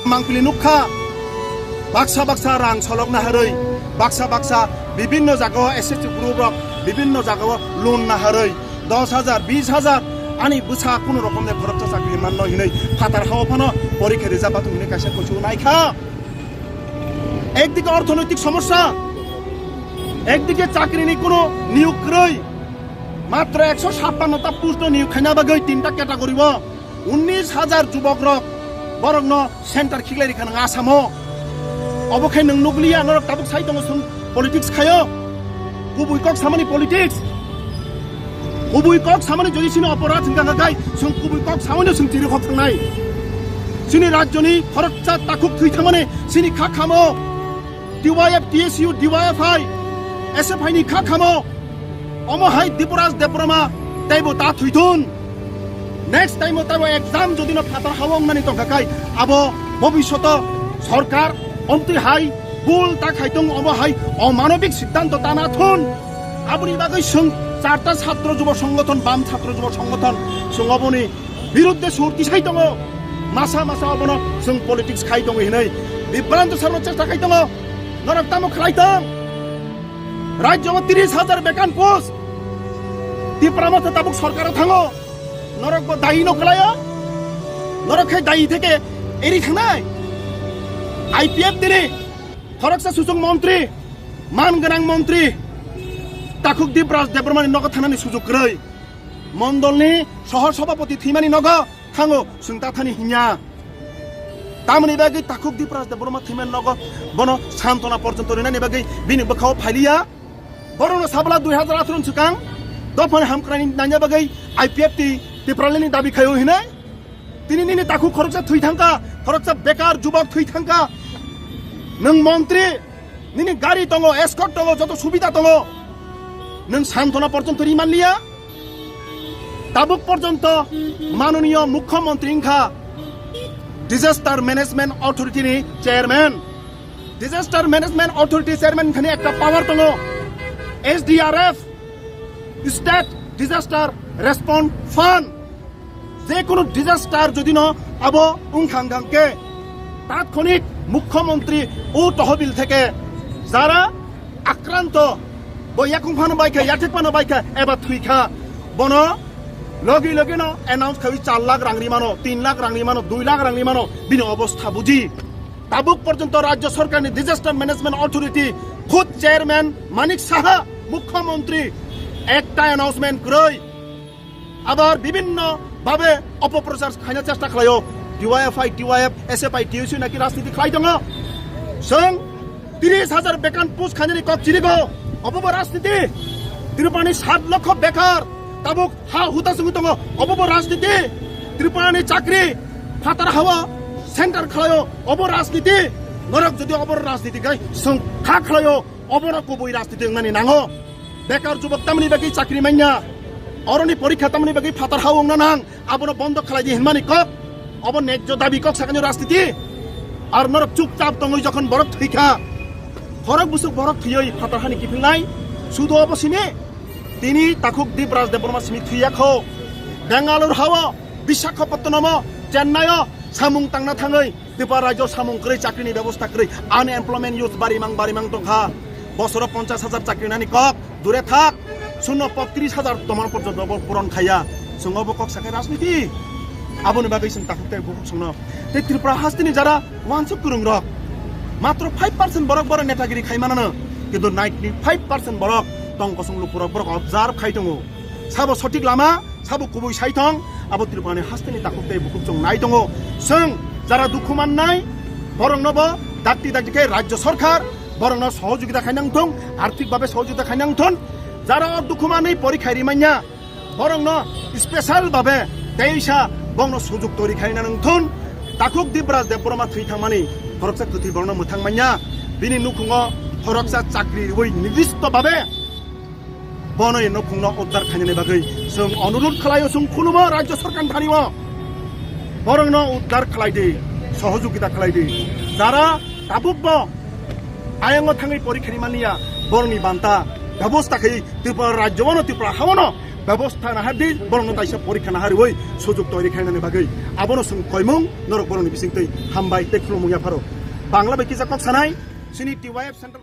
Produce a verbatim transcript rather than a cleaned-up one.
Mangpili nukha, baksa baksa rang solok naharwi, baksa baksa bibinno jagao S S G group rok bibinno jagao loan naharwi dos hajar, bis hajar, ani bwsa kunu rokomni khoroksa chakri manno hinwi phatar hao phano porikha rijak bathum hinwi kaisa kuchuk naikha. Ekdike orthonoitik somosya, ekdike chakrini kunu niyok kwrwi, matro ekso sappanno ta post no niyok khaina bagwi tinta category o unnish hajar jubok rok borokno center khiklai rikha nang Asamo. Obo khe nwng nukliya, norok tabuk sai tongo chwng politics khayo. Kubui kok samani politics. Kubui kok samani jodi chini oporad hwnkha kha khai chwng kubui kok samani chwng tiri khok thangnai. Chini rajyoni khoroksa takhuk thwi thangmani chini kha khamo. T Y F, T S U, D Y F I, S F I ni kha khamo. Omo hai Diporaj Debbarma teibo ta thwithun. Next time o teibo exam jodi no phatar hao wngnani tongkha khai, abo bobishoto sorkar omtwi hai bul ta khai tong, omo hai omanobik siddhanto ta na thun. Aboni bagwi chwng charta chhatro jubo songgothon, bam chhatro jubo songgothon, chwng oboni birudde sur tisai tongo. Masa masa obono chwng politics khai tongo hinwi bibranto sarno chesta khai tongo. Norok tamo khlai tong? Rajyo o tris hajar bekan post. Tipra Motha tabuk sorkaro thango. Norok bo dayi no khlaio. Norok khai dayi theke eri thangnai. I P F tini khoroksa suchung montri, man gwnang montri, takhuk Dipraj Debbarmani nogo thanani sujuk kwrwi. Mondolni soho sobhapoti thwimani nogo thango chwng ta thani hinya. Tamoni bagwi takhuk Dipraj Debbarma thwimani nogo bono santona porjonto rinani bagwi bini bwkhao phailiya. Borokno sabla dui hajar atharo ni swkang dophani hamkraini nangya bagwi I P F T Tipralandni dabi khaio hinwi. Tini nini takhuk khoroksa thwi thangkha, khoroksa bekar jubok thwi thangkha. Nwng montri, nini gari tongo, escort tongo, joto subida tongo. Nwng santona porjonto ri manliya. Tabuk porjonto manoniyo mukhyamantri wngkha Disaster Management Authority ni chairman. Disaster Management Authority chairman thani ekta power tongo, S D R F, State Disaster Response Fund. Jekunu disaster jodi no abo wngkha wngkha khe tatkhonik mukhyamantri o tohobil theke jara akranto, bo yakung phano baikha, yathek phano baikha, eba thwikha, bono logi logi no announce khawi char lakh rang rimano, tin lakh rang rimano, dui lakh rang rimano, bini obostha buji. Tabuk porjonto rajyo sorkarni Disaster Management Authority khud chairman Manik Saha, mukhyamantri, ekta announcement kwrwi. Abar bibinno babe opoprochar khaina chesta khlaio. D Y F I, T Y F, S F I, T S U naki rajniti khlai tongo. Chwng tris hajar bekan post khainani kok chirigo. Obo bo rajniti. Tripurani sat lokho bekar. Tabuk ha huta sungwi tongo. Obo bo rajniti. Tripurani chakri phatar hawa center khlaio. Obo rajniti. Norok jodi obo rajniti khai chwng kha khlaio. Obono kubui rajniti wngnani nango. Bekar jubok tamni bagwi chakri manya, oroni porikha tamni bagwi phatar ha wngna nang, abono bondo khlai di hinmani kok. Obo nejjo dabi kok sakani rajniti. Ar norok chupchap tongwi jokhon borok thwikha, khorok busuk borok thwiwi phatar hani kiphilnai. Sudo obo simi, tini takhuk Dipraj Debbarma simi thwiya kho. Bangalore hao, Visakhapatnamo, Chennai o samung tangna thangwi Tripura rajyo samung kwrwi, chakrini bebosta kwrwi, unemployment youth barimang barimang tongkha. Bosoro ponchash hajar chakri nani kok dure thak, suno pok tris hajar tomon porjonto bo puron khaiya. Chwng obo kok sakai rajniti. Aboni bagwi chwng takhuk tei bukhuk chwngno. Tei Tripura hasteni jara wansuk kwrwng rok matro five percent borok boro netagiri khai manano, kintu ninety five percent borok tong kosong lukurok borok observe khai tongo. Sabo sotik lama, sabo kubui sai thong, abo Tripurani hasteni takhuk tei bukhuk chwng nai tongo. Chwng jara dukhu mannai, borokno bo dakti dakti khe rajyo sorkar borokno sohojogita khai nang thung, arthik babe sohojogita khai nang thung. Jara o dukhu manwi porikha rimanya, borokno special babe teisa bongno sujok tori khai nang thung. Takhuk Dipraj Debbarma thwi thangmani khoroksa kwthwi borokno mwthang manya, bini nukhungo khoroksa chakri rwi nirdisto babe bono e nukhungno uddar khainani bagwi chwng onurudh khlaio, chwng khulumo rajyo sorkar thani o. Borokno uddar khlai di, sohojogita khlai di. Jara tabuk bo ayang o thangwi porikha ri manya, borokni banta bebosta khai Tripura rajyo bono, Tripura hawano Bebostha nahardi, borokno kaisa porikha naharwi sujok toiri khainani bagwi. Abono chwng koimung norok borokni bisingtwi hambai tei khulumung yapharo. Bangla bai kisa kok sanai, chini T Y F Central